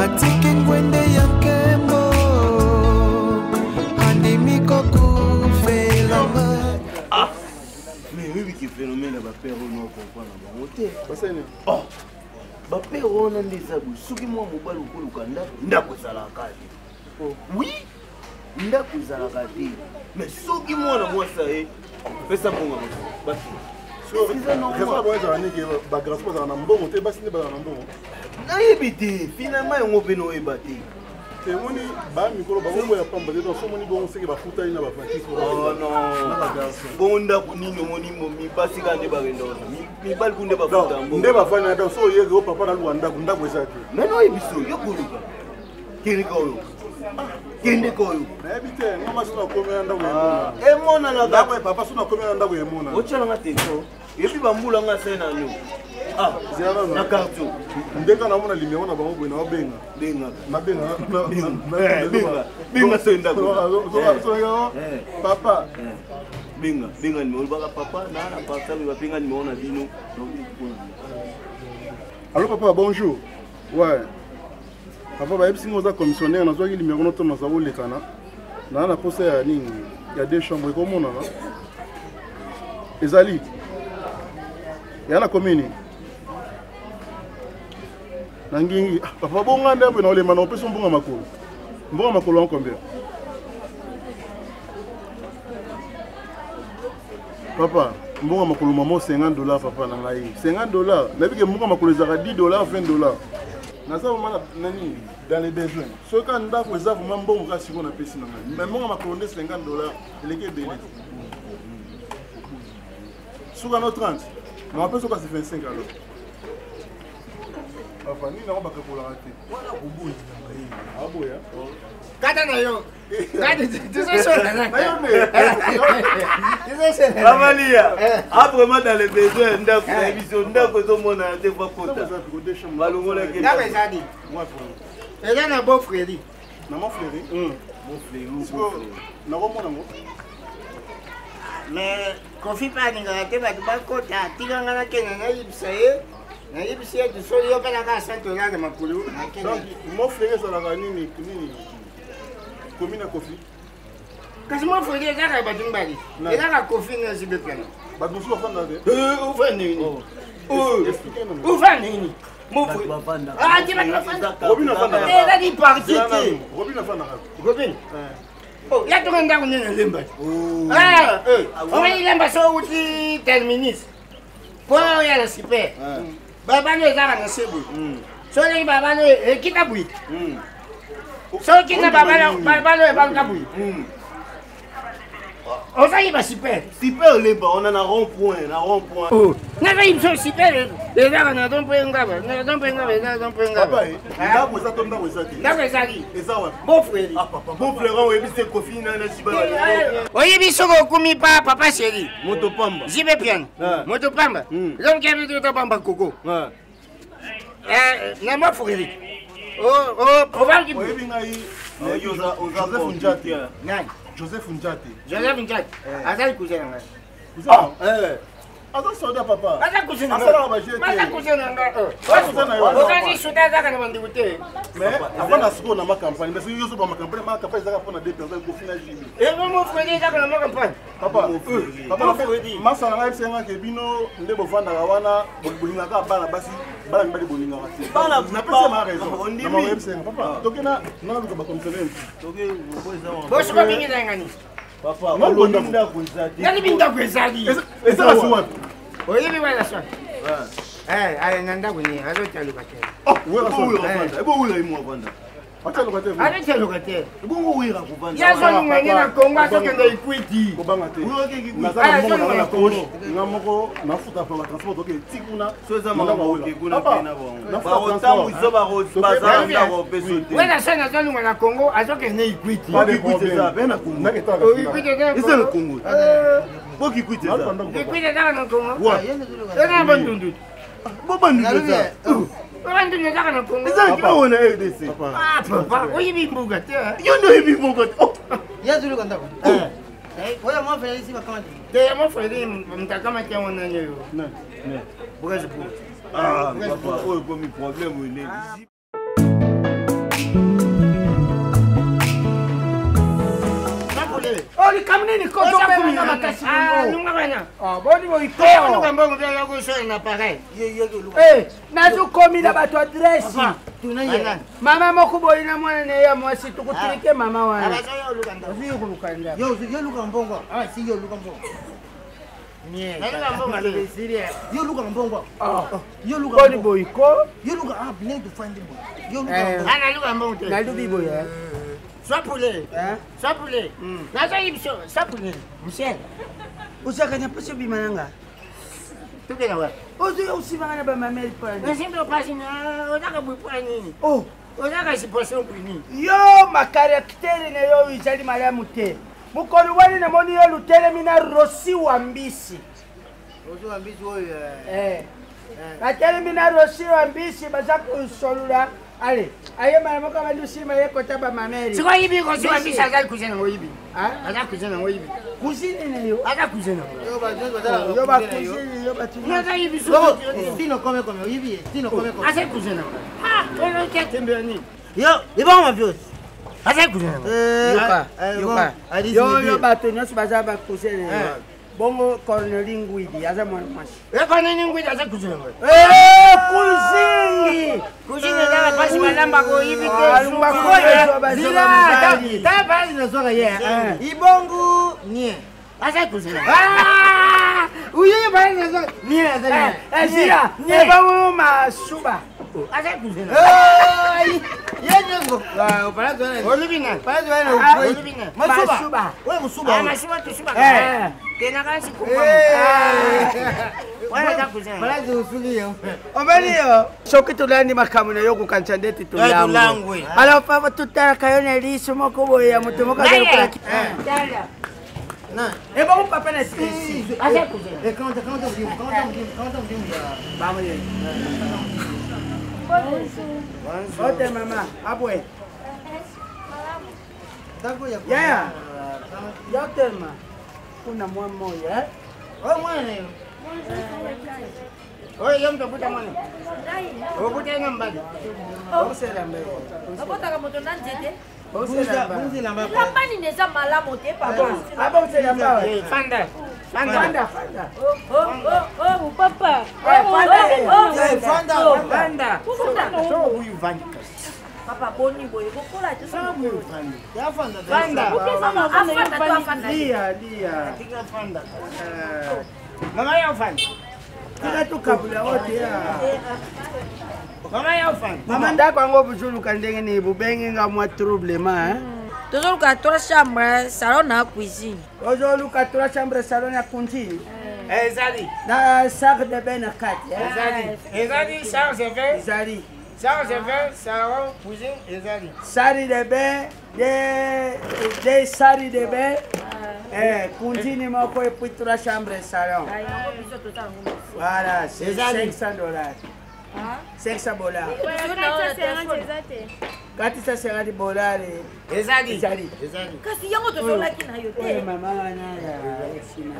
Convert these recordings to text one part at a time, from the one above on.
Atiki ngwende ya nkembo, andimi kokufela nga. Ah, mais oyebi ke phénomène ya bapere oyo na okomprendre bango te. Basani. Oh, bapere wana nde eza boye, soki mwa mobali okoluka ndako, ndako ezalaka te. Oh. Oui, ndako ezalaka te, mais soki mwana mwasi aye, pesa mbongo basi. Raison bango ezala nini? Bagarçon bazala na mbongo te, basi nde bazala na mbongo. Nayebi te, finalement yango mpe naoyeba te. Emoni bamikolo bakombo ya pamba te, donc so omoni bongo seke bafutani na bafantise. Oh non, bongo ndako nini omoni basi kaka nde bakenda wana, mibali ku nde bafuta yango. Nde bafani na donc so oyeke o papa naluka ndako, ndako eza te. Mais naoyebi so yo koluka, kende ka oyo, kende ka oyo. Nayebi te, nga ma so nakomi na ndako ya emonanaka. Ndako ya papa, so nakomi na ndako ya emonana. Otyalanga te, epuis bambula nga asali na no na quartier. Ndenge namona limero na bango boye, naobenga. Bengaka. Nabenga. Benga, benga soki ndako. Papa. Benga, benga nimero, olobaka papa na na parcelle, babenga nimero na bino. Allo papa, bonjour. Ouais, papa, bayebisi nga oza commissionnaire, nazwaki limero no to naza kolekana naa na posa ya nini, ya deux chambre ekomonana ezali ya na commune na Ngingi. Ah, papa, bonga nde boye na olema na opesa mbongo makolo, mbongo makolo yango combien? Papa, mbongo makolo mamo 50 $. Papa na ngai, 50 $, nayebi ke mbongo makolo ezalaka 10 $, 20 $. Naza vraiment na nini, dans les besoins. Soki kaka ndako eza vraiment, mbongo kaka sikoyo napesi na ngai, mais mbongo makolo nde 50 $ eleki ebele. Suka no 30, na wapesi okasi 25. Alors papa, nini yango bakakolaka te? Wana koboyi na ngai. Aboya. Kata na yo. Amalia a vraiment dans les besoins, ndako na biso, ndako ezomonana te, bakota balongolaki. Ndako ezali, eza na Beau Freri. Na Mont Fleury. Nakomona ngo. Mais Kofi mpe alingaka te bato bakota, atikanga nakende nayebisa ye, nayebisi ye tosoli yo mpe naka 100 $ na makolo nakende. Mont Fleury ezalaka nini nini, commune ya Kofi? Kasi Mont Fleury ezaka bato mibale, ezaka Kofi na JB Mpiana. Bato mosusu bafanda te. Ofa nini, ofa nini? Ezaki parti te. Robin afandaka. Robin ya tonga ndako nini elemba te, omoni lemba so outi terminus mpo oya na super, babano ezaka na se boye, so oleki babano ekita boye, so okita babano ebaluka boye, ozali ba super. Super lemba wana na rond point, na rond point. Nazali biso super ezaka na rond point Ngaba, na rond point Ngaba, eza rond point Ngaba. Ndako eza to ndako eza te? Ndako ezali. Eza wapi? Beau Freri. Beau Freri, oyebi se Kofi na siba. Oyebi soki okumi pa papa chéri. Moto pamba. JB Mpiana. Moto pamba. Ezomkebi pamba koko na Mont Freri. Obangi. Oyebi ngai Joseph Njate? Nani? Joseph Njate. Joseph Njate azali cousin na ngai. Aza soldat, papa. Aza cousin na Asalaka baje te. Aza cousin na ngai. Cousin na yo. Okazi soda azaka na bandeko te. Mais avanda sikoyo na macampagne, mais soki yo so bamacampagne, macampagne ezaka mpona deux personnes, Kofi na JB. Ebo Mont Freri ezaka na macampagne. Papa, papa, masa na ngai ebisengaka bino nde bovandaka wana, bolingaka bana basi, bana mibali bolingaka te. Napesi ma raison nayebisenga papa, toke naluka bacommissionnaire. Bosuka mingi na ngani. Papa, ndako eza te. Nalibi ndako ezali. Eza kasi wapi? Oyebi wana so na ndako ni azotia locataire. Ebo wira ye avanda. Atia locataire. Azotia locataire. Ebongo wira kovanda. Ye azolunga nde na Kongo, azokende Ikwiti. Kobanga te, naza na mbongo nanga na poche, nga moko nafuta pa batransport, toke ti kuna. So eza makambo oke kuna mpe na bango bakotambwisa, bazala ndako opeso te. Wena so nazolunga na Kongo, azokende Ikwiti. Ikwiti eza pe na Kongo, eza na Kongo po Kikwiti eza. Ikwiti ezaka na Kongo, eza na Bandundu. Bo Bandundu eza. Bandundu ezaka na Kongo. Eza kina wana RDC. Ah papa, oyebi mboka te. Yo nde oyebi mboka te. Yazuluka ndako oyo Mont Freri si bakamati te. Mont Freri moto akamati yango nani oyo? Bokasi po. Ah papa, oyo ekomi problème oyo nini? Likambo nini kozobelanga makasi? Lunga wana. Boni boyiko? Luka mbongo mpe oya kosola na pareil. Nazokomila bato adresse. Mama moko boye na mwana na ye ya mwasi, tokotilike mama wana. Abazoya oluka ndako. Ozwi koluka ndako. Yo luka mbongo. Ah, si yo luka mbongo. Naluka mbongo te. Yo luka mbongo. Yo luka. Boni boyiko? Yo luka ah bien to find mbongo. Yo luka. Ah, naluka mbongo te. Nalubi boye. Sois poulet. Sois poulet. Nazoyi biso. Sois poulet. Michel. Ozalaka na mposa obima na nga? Tokenda wapi? Ozwi osimanga na bamameli mpona? Osimbi opasi na ozaka boye mpona nini? Oh. Ozaka situation boye nini? Yo makaraktere na yo ezali malamu te. Mokolo wani namoni yo lutelemi na Rosi wa mbisi. Rosi wa mbisi oyo. Eh. Batelemi na Rosi wa mbisi, baza kosolola. Ale ayemana moko abandi osima ye kota bamameli. Sikoyo oyibi Rosi wa mbisi, azali cousin nango oyibi. Aza cousin nango oyibi. Cousine na yo? Aza cousin nango. Yo bacousine yo bato. Naza yibi. Stino come come oyibi Stino come come. Aza cousin nango. Ah, oyo tembe nini? Yo, ibongo mafios. Aza cousin nango. Yoka, yoka. Yo yo bato nyonso baza bacousine na yo. Bongo Corneli Ngwidi aza mwana mwasi. Corneli Ngwidi aza cousin nango. Cousine. Cousine ezaka mpasi balambaka oyibi te. Ta pasi nazwaka ye. Ibongo nie. Aza cousin nango. Uye pasi nazwaka. Nie aza nie. Zira, ebongo masuba. Aza cousin nango. Ye nyongo. Olobi nani? Pasi wana. Olobi nani? Masuba. Oyo musuba. Masuba tosuba. Tenaka sikumba. Wana aza cousin nango. Pasi usuli yo. Omoni yo, soki tolandi makambo na yo, kokanisa ndeti tolangwe. Alors papa, totalaka yo na liso moko boye ya moto moko azalokolaki. Ebongo papa na Stacy? Aza cousin. Eh, quand quand on dit quand on dit quand on dit Ote mama abwe. Yaya yo telema kuna mwa moya. Oyo mwana na yo. Oyo yo moto obuta mwana. Obuta ye na mobali. Babotaka moto na nzete. Bunzilamba. Elamba nini eza malamu te, papa? Abonselamba. Fanda. Fanda, fanda. Oh, papa. Fanda. Fanda. Fanda. So oyo vandi kasi. Papa, boni boye kokola te? Ya fanda. Fanda. Afanda to afanda te? Lia, lia. Tika fanda. Mama ya fanda. Tika tokabula ote ya. Mama ya fanda. Mama, ndako yango bozoluka ndenge nini? Bobengi nga mwa troublema. Tozoluka trois chambre, salon na cuisine. Ozoluka trois chambre, salon ya cuisine. Ezali. Na salle de bain na kati? Ezali. Ezali charge 20. Ezali. Charge 20, salon, cuisine, ezali. Salle de bain, deux salles de bain, cuisine moko et puis trois chambres, salon. Voilà, c'est 500 dollars. 500 dollars. 450 dollars. Ezali. Ezali. Ezali. Kasi yango tozolaki na yo oyo te. Mama wana ya nsima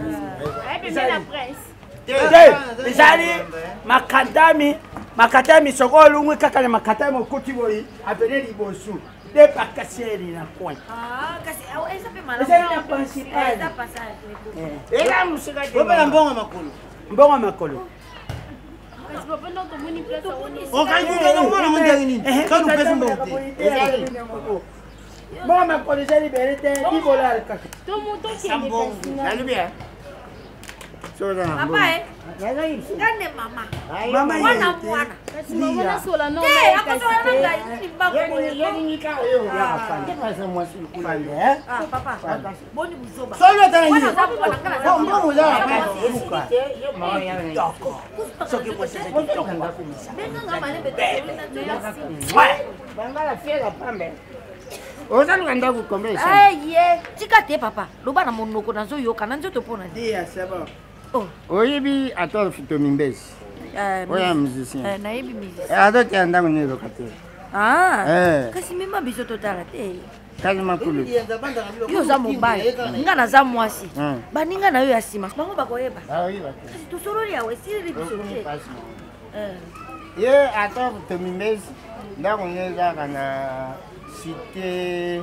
Te. te, ezali makadami. Makadami, soki olungwi kaka na makadami, okuti boyi avene liboso de bakasieri na coin. Ah, kasi awa eza mpe malamu. Ezali na principal. Eza passage. Eza mosika te. Obela mbongo makolo. Mbongo makolo. Okangi kaka mwana ngo ndenge nini? Kaka upesi mbongo te. Ezali. Mbongo makolo eza libere te, 10 dollars kaka. Nalobi ya. So oza na mbongo. Papa, e nga nde mama. Mama. Mwana. Ye te. Mwana Lia. te, akosola na ngai nini mbango boye? Yelingi kaka yo. Te mwasi lokola yo. Eh? Ah, papa, boni buzoba? Solo ata na Mwana nini? aza mwana, nga naza Mbongo eza na mwana. pasi. Kitoko soki mwasi eza kitoko. Benganga malembe, tosoli na nzoto. Bangala fiela pambe. Ozaluka ndako combien? Eh, ye tika te, papa, loba na monoko, nazoyoka na nzoto mpo na nini? Dia, c'est bon. Oh. Oyebi Adolphe Tomimbesi? Eh, Oyo ya musicien. Eh, nayebi musicien. Azotia ndako ne eloka te. Ah, Eh. kasi mema biso totala te. Kasi makulu. Yo oza mobali, nga naza mwasi. Baninga na yo ya nsima, bango bakoyeba. Aoyeba te. Kasi tosololi awa, esileli biso te. Eh. Ye Adolphe Tomimbesi, ndako ne ezaka na cité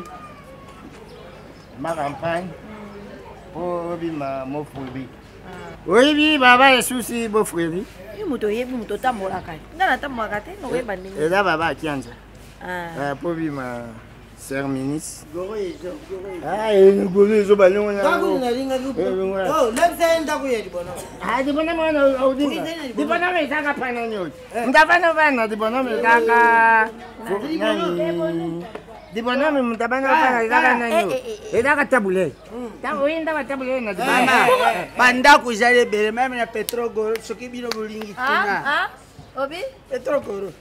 Ma Campagne. mpo obima mofuri. Oyebi baba esusi bofreri. Yo moto oyebi moto otambolaka. Nga natambolaka te nokoyeba ndenge. Eza baba akianza. Ah. Mpo obima serminis. Ah, goro ezo balongo na. Ndako nalingaki. Oh, lebisa ye ndako ya libono. Ah, libono mwana odinga. Libono ezaka pana nyoki. Ndavana vana libono ezaka. Nani? Libono mundabana vana ezaka nani? Ezaka tabule. Ntango oye ndako tabule na libono. Bandako ezali ebele meme na Petrogoro soki bino bolingi kuna. Obi? Petrogoro.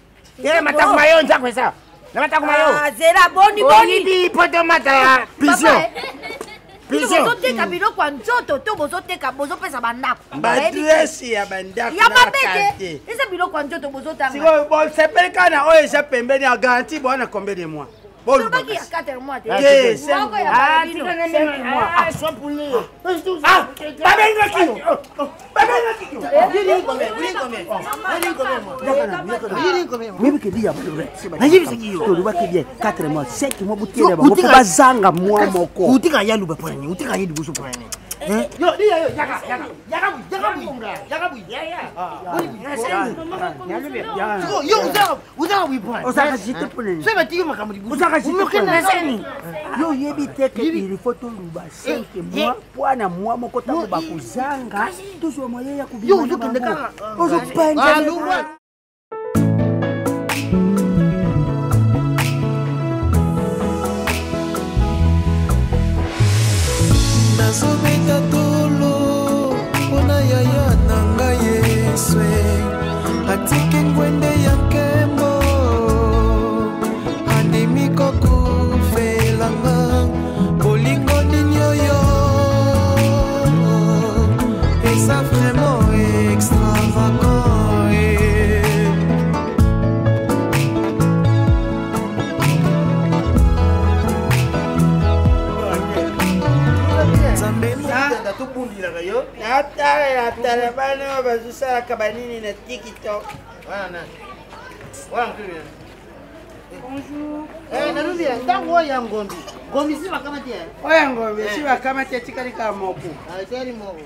Ye matako mayo nzako eza. Na matako mayo. Ah, zela boni boni. Oyibi poto mata ya pigeon. Bino bozoteka biloko ya nzoto to bozoteka bozopesa bandako. Badresse ya bandako ya mabe te. Eza biloko ya nzoto bozotanga. Sikoyo bosepeli kaka na oyo eza pembeni ya garantie bowana combien de mois? Tolobaki ya 4 mois te. Te, 5 Moko ya mois. bino. Ah, mois. Ah, sois poulet. Ah, babengaki yo. Babengaki yo. Oyebi ke biya nayebisaki yo tolobaki bien 4 mois 5 mois botiela bango mpo bazanga mwa moko utika ya luba mpona nini utika ye liboso mpona nini yo liya yo yaka yaka yaka bui yaka bui yaka bui yo ozaka bui mpona ozaka jite mpona nini soki batiki makambo liboso ozaka jite mpona nini yo oyebi te ke il faut toluba 5 mois mpo na mwa moko ntango bakozanga tozwa moye ya yo ozokende kaka ozopanza. Nazobeta tolo mpona yaya na ngai Yeswe atiki ngwende ya nkembo andimi kokufelanga bolingo nini oyo eza vraiment extravagant eh. Nzambe tobundilaka yo natala natala bana oyo bazosalaka banini na tiktok. Bonjour. Nalobi ntango oyo ya ngombi ngombi si bakama te oyo ya ngombi si bakama te etikali kaka moko. Etikali moko.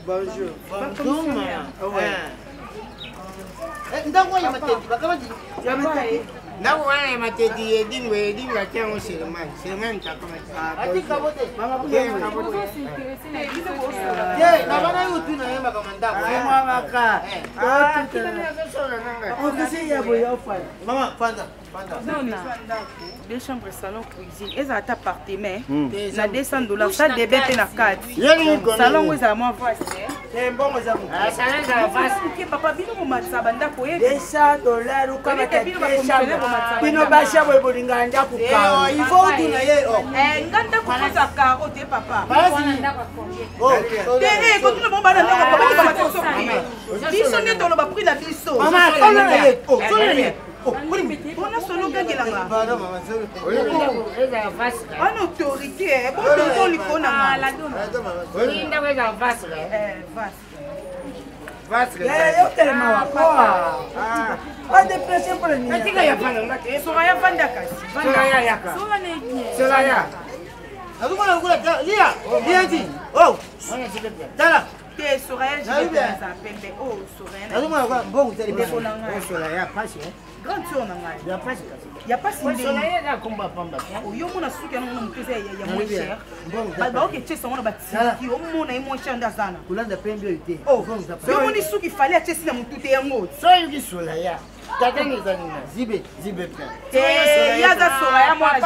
Bonjour. Bonjour mama. Ntango oyo ya mateti bakama te ya mateti. Ndako wana ya mateti edingwe edingwe atia yango Selemani. Selemani takamati. Atika bote. Te na bana yo tuna ye makambo ndako. Mama Mama fanda fanda. Deux chambres, salon, cuisine, ezala ata appartement na 200 dollars, sa debe mpe na kati salon ngo ezala mwa vaste. Mbongo eza moke papa, bino bomatisa bandako oyebi 200 dollars okamata bino basha boye bolingaka ndako. Il faut otuna ye. Nga ndako koza caro te papa te, kotuna bango bana ndako papa te bamatisa biso prix, biso nde toloba prix na biso. Mama solo na ye, solo na ye. Mpona solo ogangelanga wana autorité bototo likolo na nga. Yotelema wakoa badepresse mpona nini? Soraya vanda kasi. Soraya yaka. Soraya. Nazomona lokola lia lia ti oh tala. Te, Soraya eza pembe oyo Soraya. Nazomona lokola mbongo ezali. Ndeko na ngai. Soraya pasi. Grande sœur na ngai. Ya pasi kasi. Ya pasi. Soraya eza komba pamba. Oyo mona suki yango na moto eza ya moins cher, baoke tiesa yango na batiki omona ye moins cher nde aza na kolanda pembe oyo te. Yo omoni suki fale atiesi na motu te yango. Soyoki Soraya. Tata ni ezali na zibe zibe pe. Te, ye aza Soraya mwana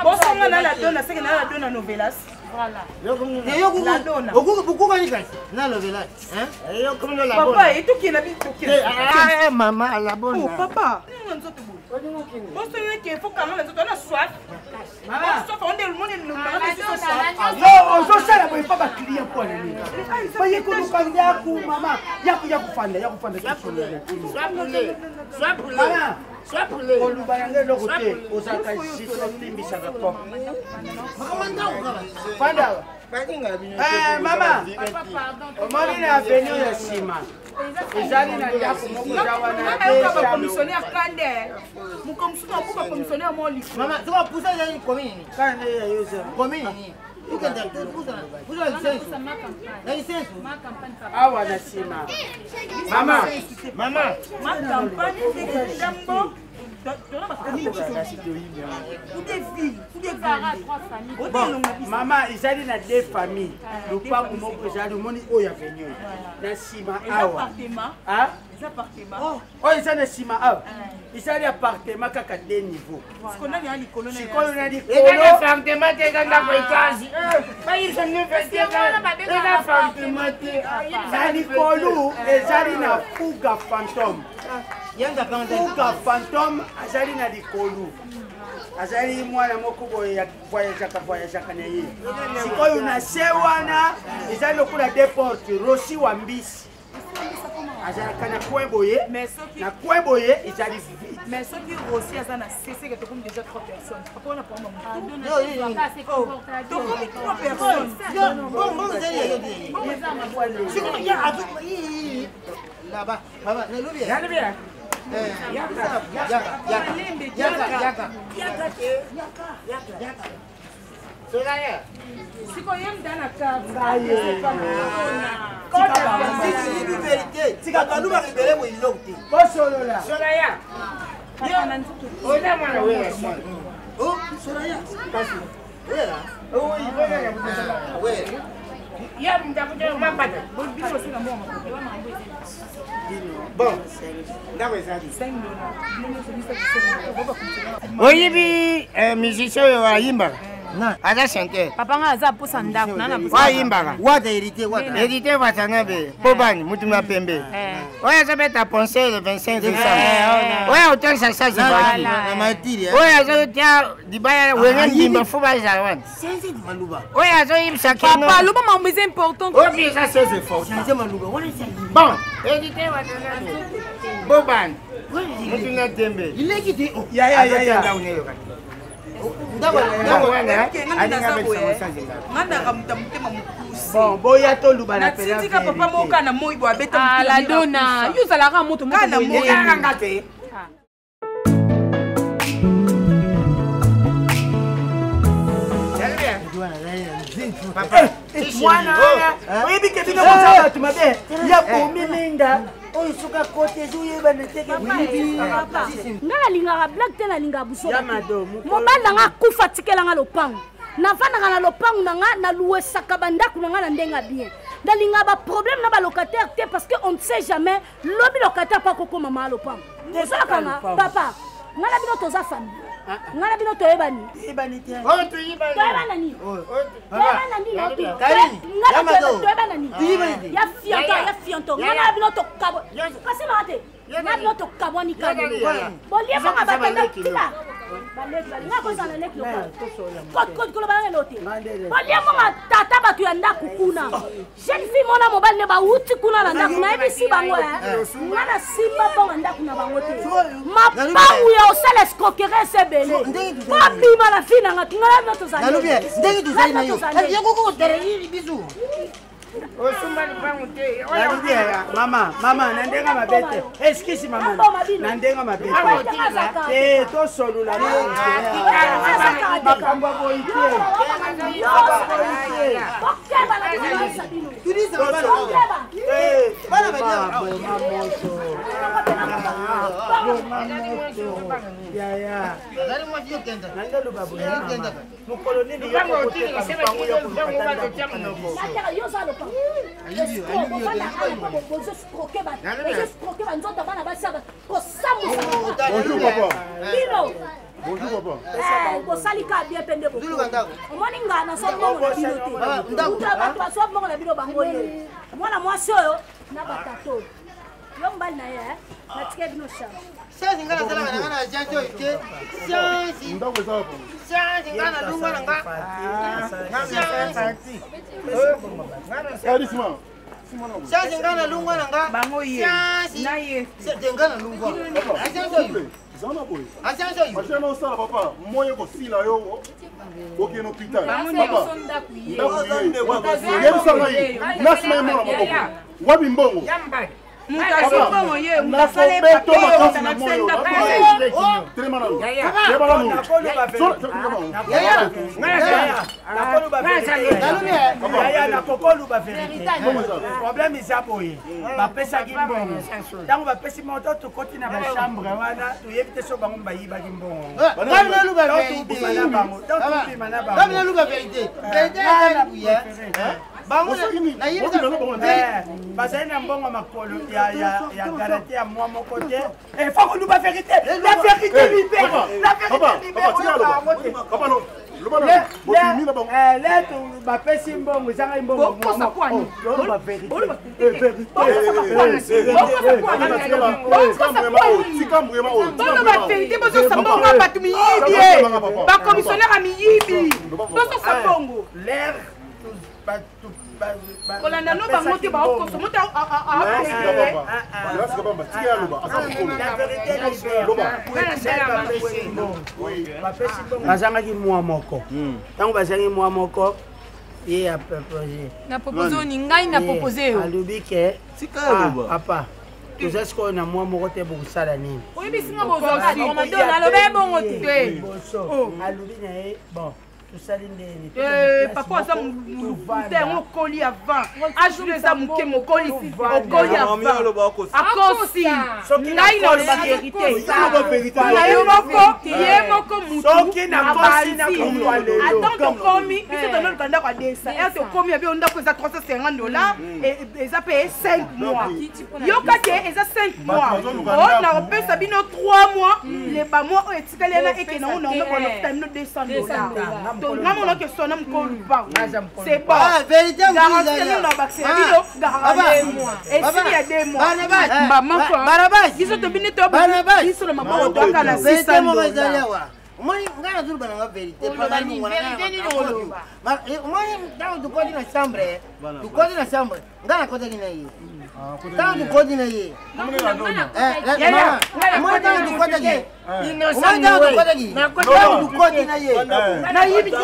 bosonga na la dona seke na la dona novelas. Okokani kasi nalobela. Papa etokenda. Mama alabona. Oh papa, na nzoto boye bosoneke fo kanga na nzoto wana soif soif onde moni. Yo ozosala boye mpa baclient mpo na nini? Baye koluka ndako mama ya kofanda ya kofanda. Koluba yango eloko te, ozalaka juste otimbisaka pop. Fanda mama, omoni na avenue ya nsima ezali na ndako moko eza wana. Bacommissionnaire kande mokomosusu abuka commissionnaire mo likolo. Pusa ezali komi nini? Kaka nde ya yo eza komi nini? Awa na nsima. Mama, mama. Ma campagne ndambo. Bon, mama ezali na deux familles. Lopango moko ezali omoni oyo aveni oyo na nsima awa. Ah? Oyo eza na nsima awa ezali appartement kaka deux niveau. Sikoyo na Eza na appartement te, eza ndako etage. Bayebisa bino vérité, eza appartement te. Na likolo ezali na fuga fantôme. Fuga fantôme azali na likolo, azali mwana moko boye ya voyageaka voyageaka na ye. Sikoyo na se wana ezali lokola deux porte. Rosi wa mbisi azalaka na coin boye, na coin boye ezali vide. Mais soki Rossi aza na cc ke tokomi déjà 3 personnes, papa wana pamba tokomi 3 personnes. Là-bas, baba, nalobi. Nalobi. Yaka, yaka, yaka, yaka. Yaka. Soraya. Sikoyo ye mutu na carte. Tika baluba ebele boye eloko te. Bosolola. Soraya. Oza mwana wera son. Oh, Soraya. Kasi. Wera. Oui, wera. Wera. Ya mtakuta mapata. Bon, ndako ezali. Oyebi musicien oyo ayimbaka? Aza chanteur. Papa nga aza posa ndako na na posa. Ayimbaka. Wata héritier wata. Héritier Watanabe. Po bani mutu na pembe. Oyo azobeta concert le 25 décembre. Oyo otangisa sasi baki. Na matiri. Oyo azotia libaya wenge ndimba fo bazala wana. Senze maluba. Oyo azoyebisa keno. Papa loba mambo eza important. Oyo eza sese fort. Senze maluba. Wana eza. Bon, héritier Watanabe. Bobani. Mutu na tembe. Ileki te. Ya ya ya ya. Ndako wana nga ndaka moto ya motema mokuse. Bon, boya toluba na pela. Natindika papa moko kaka na moi boye abeta. La dona, yo ozalaka moto moko na moi. Ezalaka nga te. Mwana wana oyebi ke bino boza bato mabe ya bomi minda oyo soki akoti ezoyebana teke. Nga nalingaka blague te, nalingaka busoba. Mobali na nga akufa, atikelanga lopango, navandaka na lopango na nga, naluwesaka bandako na nga na ndenge ya bien. Nalingaka baproblème na balocataire te, parce que on ne sait jamais lobi locataire mpo akokoma maa lopango. Osalaka nga papa, nga na bino toza famille, nga na bino toyebani, toyebana nini, toyebana nini, toyebana nini ya fianto, ya fianto. Nga na bino tokabo kasi maka te, nga bino tokabwani kani boliemanga batanda tika nga kozala leki lokola koloba nanga elo te. Boliemanga tata bato ya ndako kuna, jeune fille mona mobali nde bawuti kuna na ndako, nayebisi bango nga nasimba mbongo ndako na bango te. Mapangu ya osala escroquerie ese ebele, babima na fi nanga nga na bino tozali. Ndenge tozali na yo biso. Osumba lipangu te. Nalobi mama, mama, na ndenge mabe te, excuse mama, na ndenge mabe te, tosolola makambo ya boyi te. Yaya, nangaloba boye, mokolo nini yokoteka lupango ya Bozoescroquer banzoto bana basi kosambusa. Bonjour papa. Bino. Bonjour papa. Bosali ka bien mpe nde omoni nga nazwa mbongo na bino te. Uta bato bazwa mbongo na bino bango ye mwana mwasi oyo na batata oyo yo mobali na ye natika bino charge. Siansi nga nasalaka na nga na agence oyo te. Siansi. Ndako eza wapi? Siansi nga nalungwa na nga. Siansi. Karisma. Siansi nga nalungwa na nga. Bango ye. Siansi. Na ye. Te nga nalungwa. Agence oyo. Eza na boye. Agence oyo. Agence na osala papa, moye kosila yo okende hôpital. Bango Papa. nyonso ndako ye. Ndako ye. Yebisa ngai. Nasima ye mwana maboko. Wapi mbongo? Ya mbali. Moto azwi mbongo ye, moto asala ye papier, moto alakisa ye ndako ye. Telema nanu. Yaya, nakokoluba verité. Problème eza boye, bapesaki mbongo. Ntango bapesi moto, tokoti na bachambre wana, toyebi te so bango bayibaki mbongo. Tobima na bango, tobima na bango. Bango bazali na mbongo makolo ya garantie ya mwa moko te. Il faut koluba vérité, la vérité libère, la vérité libère. Leto bapesi mbongo, ezangai mbongo. Oloba vérité. Boloba vérité, bozosa mbongo ya bato miyibi, bacommissionnaire ya miyibi, bozosa mbongo. Kolanda no bango te, baokoso moto. Bazangaki mwa moko. Ntango bazangi mwa moko, ye apropose. Na propose oni? Ngai na propose yo? Alobi ke papa, toza sikoyo na mwa moko te, bokosala nini? Oyebisinga bozwa naloba ye bongo te. Alobi na ye, bon, tosali ndeni. Papa aza mote yango, okoli avant age eza moke, mokoli okoli avant. Akosi ngai, naloba vérité na yo moko, ye moko mutu abandi. Atan tokomi biso tololuka ndako ya 200 ere, tokomi ya bio ndako eza 350 dollars, eza mpe 5 mois. Yoka te, eza 5 mois o nakopesa bino 3 mois, le bamois oyo etikali yana ekende yango nango bonafuta bino 200 dollars. Nga mona oke sona mokolo lupango, c'est bon, garantie na bakisela bino garantie esili ya 2 mois. Bamoko biso tobini to biso na maboko toaka na 600 dollars. Omoni, ngai nazoloba nanga vérité. Omoni, ntango tokoti na chambre, tokoti na chambre, ngai nakotaki na ye. Ntango tokoti na ye, omoni, ntango tokotaki, omoni, ntango tokotaki, ntango tokoti na ye, nayibi te,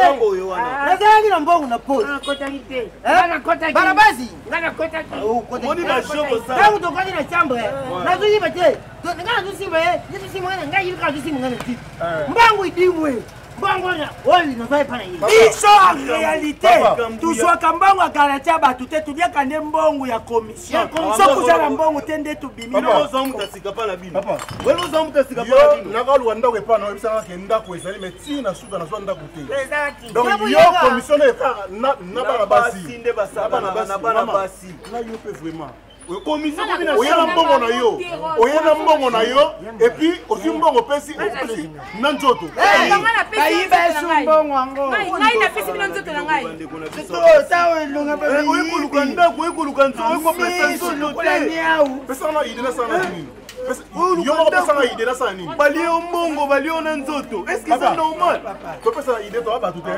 nazalaki na mbongo na poche. Barabasi, ntango tokoti na chambre, nazoyiba te, ngai nazosimba ye, nazosimba ngai, ngai yibi kaka, azosimba ngai na titi, mbangu idimwe, mbongo oyo naza epa na ye. Biso en réalité tozwaka mbongo ya garantie ya bato te, toliaka nde mbongo ya commission. Soki oza na mbongo te, nde tobimi. Nakaluka ndako epa na oyebisaka ke ndako ezali, mais ntina suka nazwa ndako te. Donc yo commissionnaire kaka na bana basi, na bana basi, na yo mpe vraiment oye na mbongo na yo, oye na mbongo na yo, et puis ozwi mbongo, opesi, opesi na nzoto. Bayiba esu mbongo yango. Ngai napesi bino nzoto na ngai? Oye koluka ndako, oye koluka nzoto, oye kopesa nzoto te. Pesanga idée, nasala nini? Yo moko pesanga idée, nasala nini? Balie yo mbongo, balie yo na nzoto, est ce que c'est normal? Topesana idée, toa bato te.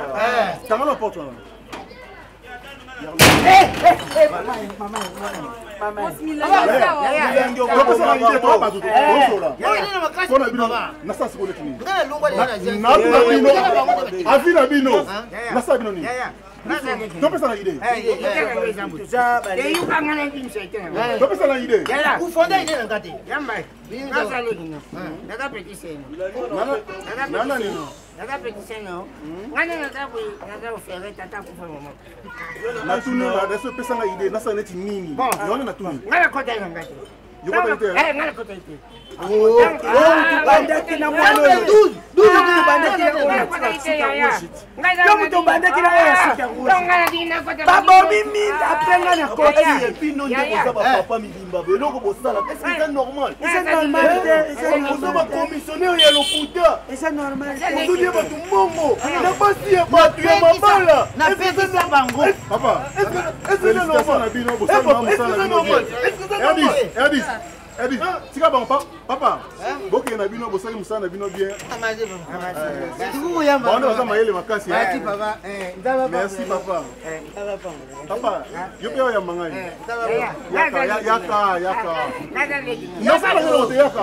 Tanga na porte wana. Topesana idée, toa bato te, tosola mpona bino. Nasala sikoyo neti nini? Natuna bino avis na bino, nasala bino nini? Topesana idée, topesana idée. Ufonda idée na nga te. Nanani? Naza petit seno, nga nde naza boye, naza ofere tata akufa mama. Natuni naso, epesanga idée, nasala neti nini? Yango nde natuni. Nga nakota na nga te. Yokotaki te? Nga nakota te. Bandaki na mwana oyo, bandaki na oyo, yo moto obandaki na oyo ya suki rouge, babomi mingi apres nga na koti. Bino nde boza bapapa mibimba, eloko bosala, est ce que eza normal? Eza normal te. Oza bacommissionnaire ya lokuta. Eza normal. Ozolia bato mbongo na basi ya bato ya mabala. Napekisa bango. Papa, félicitation na bino, bosali mosala na bino. Erdis, Erdis, tika bango. Papa, bokende na bino, bosali mosala na bino bien. Bango baza mayele makasi. Merci papa. Papa, yo mpe oyamba ngai. Yaka, yaka, yaka. Nasala eloko te, yaka.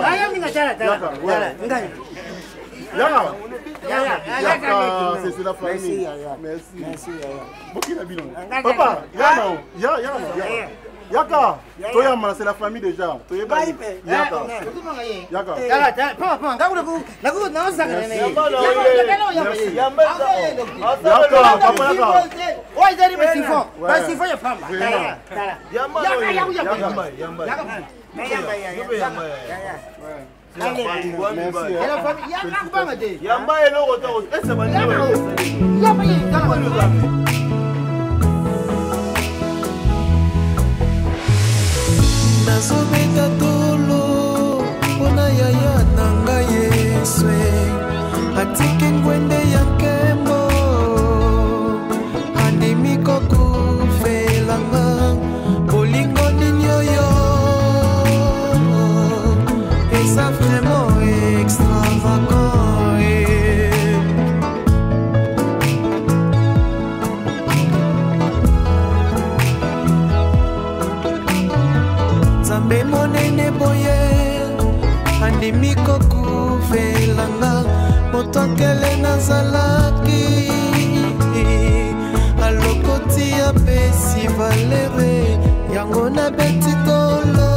Yaka, yaka, yaka, c'est la famille. Merci. Bokende na bino. Papa, ya nao, ya, ya, ya. Yaka. Toyamba, c'est la famille déjà. Toyeba. Yaka. Yaka. Yaka, papa yaka. Yamba eloko esa Nazobeta tolo mpona yaya na ngai Yesu atiki ngwende ya nkembo, andimi kokufelanga. Bolingo nini oyo eza vraiment extravagant, eh. Nzambe monene boye andimi kokufelanga, moto akele nazalaki, alokoti apesi valere yango nabeti tolo,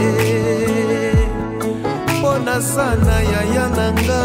eh. Mpo nasana yaya na nga.